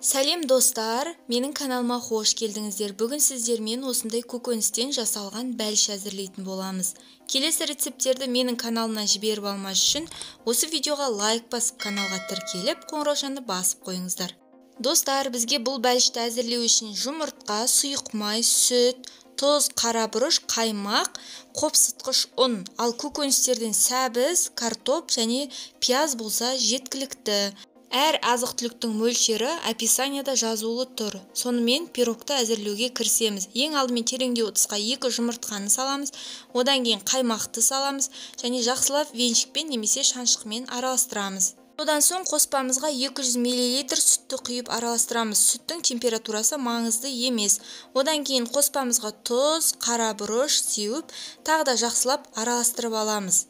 Сәлем достар, менің каналыма қош келдіңіздер. Бүгін сіздермен осындай көкөністен жасалған бәліш әзірлейтін боламыз. Келесі рецепттерді менің каналымнан жіберіп алмас үшін осы видеоға лайк басып, каналға тіркеліп, қоңыраушаны басып қойыңыздар. Достар, бізге бұл бәлішті әзірлеу үшін жұмыртқа, сұйық май, сүт, тұз, қара бұрыш, қаймақ, қопсытқыш ұн, ал көкөністерден сәбіз, картоп және пияз болса жеткілікті. Әр азық-түліктің мөлшері описанияда жазулы тұр. Сонымен пирогты әзірлеуге кірісеміз. Ең алдымен тереңдеу ыдысқа 2 жұмыртқаны саламыз, одан кейін қаймақты саламыз және жақсылап венчикпен немесе шаншықпен араластырамыз. Одан соң қоспамызға 200 мл сүтті құйып араластырамыз. Сүттің температурасы маңызды емес. Одан кейін қоспамызға тұз, қара бұрыш сеуіп, тағы да жақсылап араластырып аламыз.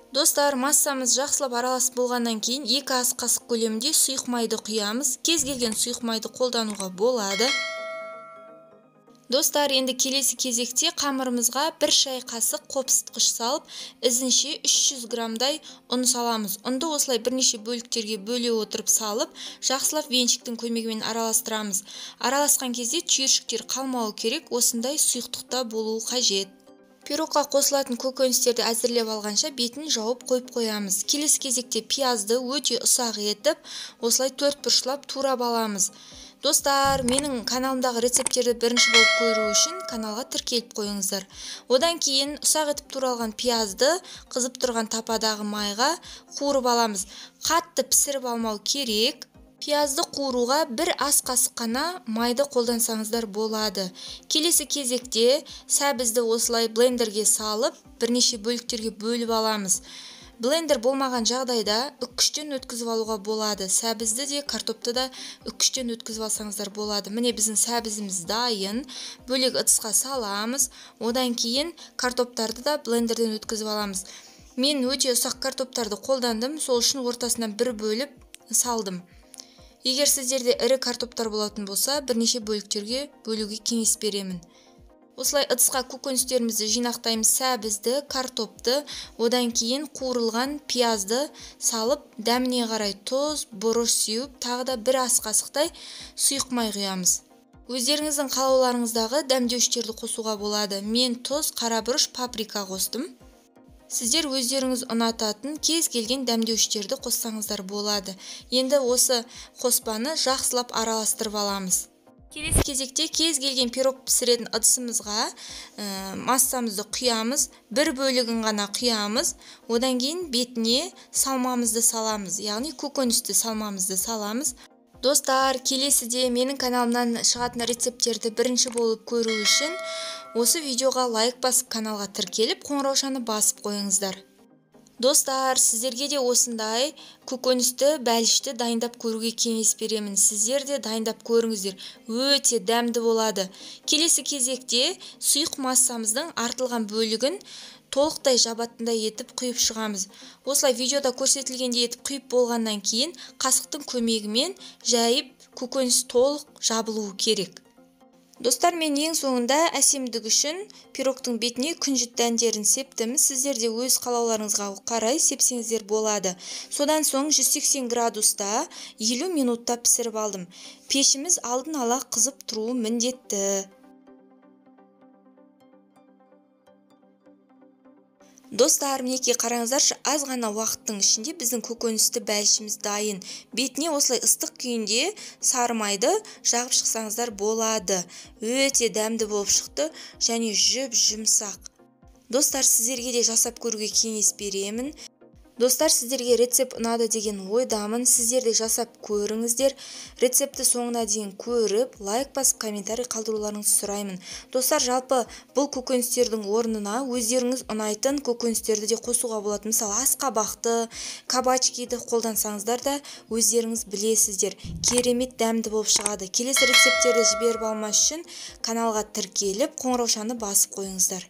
Достар, массамыз жақсылап араласып болғаннан кейін 2 ас қасық көлемінде сұйық майды құямыз. Кез келген сұйық майды қолдануға болады. Достар, енді келесі кезекте қамырымызға 1 шай қасық қопсытқыш салып, ізінше 300 граммдай ұн саламыз. Ұнды осылай бірнеше бөліктерге бөле отырып салып, жақсылап венчиктің көмегімен араластырамыз. Араласқан кезде түйіршіктер қалмауы керек, осындай сұйықтықта болуы қажет. Пирогқа қосылатын көкөністерді әзірлеп алғанша бетін жауып қойып қоямыз. Келесі кезекте пиязды өте ұсақ етіп, осылай төрт бұрышлап турап аламыз. Достар, менің каналымдағы рецепттерді бірінші болып көру үшін каналға тіркеліп қойыңыздар. Одан кейін ұсақ етіп туралған пиязды қызып тұрған тападағы майға қуырып аламыз. Қатты пісіріп алмау керек. Пиязды қуыруға 1 ас қасық қана майды қолдансаңыздар болады. Келесі кезекте сәбізді осылай блендерге салып, бірнеше бөліктерге бөліп аламыз. Блендер болмаған жағдайда үккіштен өткізіп алуға болады. Сәбізді де, картопты да үккіштен өткізіп алсаңыздар болады. Міне біздің сәбізіміз дайын. Бөлек ыдысқа саламыз. Одан кейін картоптарды да блендерден өткізіп аламыз. Мен өте ұсақ картоптарды қолдандым, сол үшін ортасынан бір бөліп салдым. Егер сіздерде ірі картоптар болатын болса, бірнеше бөліктерге бөлуге кеңес беремін. Осылай ыдысқа көкөністерімізді жинақтаймыз, сәбізді, картопты, одан кейін қуырылған пиязды салып, дәміне қарай тұз, бұрыш сеуіп, тағы да 1 ас қасықтай сұйық май құямыз. Өздеріңіздің қалауларыңыздағы дәмдеуіштерді қосуға болады. Мен тұз, қара бұрыш, паприка қостым. Сіздер өздеріңіз ұнататын кез келген дәмдеуіштерді қоссаңыздар болады. Енді осы қоспаны жақсылап араластырып аламыз. Келесі кезекте кез келген пирог пісіретін ыдысымызға массамызды құямыз, бір бөлігін ғана құямыз. Одан кейін бетіне салмамызды саламыз, яғни көкөністі салмамызды саламыз. Достар, келесіде менің каналымнан шығатын рецепттерді бірінші болып көру үшін осы видеоға лайк басып, каналға тіркеліп, қоңыраушаны басып қойыңыздар. Достар, сіздерге де осындай көкөністі бәлішті дайындап көруге кеңес беремін. Сіздер де дайындап көріңіздер, өте дәмді болады. Келесі кезекте сұйық массамыздың артылған бөлігін толықтай жабатындай етіп құйып шығамыз. Осылай видеода көрсетілгендей етіп құйып болғаннан кейін қасықтың көмегімен жайып көкөніс толық жабылуы керек. Достар, мен ең соңында әсемдік үшін пирогтың бетіне күнжіт дәндерін септім. Сіздер де өз қалауларыңызға қарай сепсеңіздер болады. Содан соң 180 градуста 50 минутта пісіріп алдым. Пешіміз алдын ала қызып тұруы міндетті. Достар, мінекей қараңыздаршы, аз ғана уақыттың ішінде біздің көкөністі бәлішіміз дайын. Бетіне осылай ыстық күйінде сары майды жағып шықсаңыздар болады. Өте дәмді болып шықты және жұп-жұмсақ. Достар, сіздерге де жасап көруге кеңес беремін. Достар, сіздерге рецепт ұнады деген ойдамын. Сіздер де жасап көріңіздер. Рецептті соңына дейін көріп, лайк басып, комментарий қалдыруларыңызды сұраймын. Достар, жалпы бұл көкөністердің орнына өздеріңіз ұнайтын көкөністерді де қосуға болады. Мысалы, асқабақты, кабачкиді қолдансаңыздар да өздеріңіз білесіздер. Керемет дәмді болып шығады. Келесі рецепттерді жіберіп алмас үшін каналға тіркеліп, қоңыраушаны басып қойыңыздар.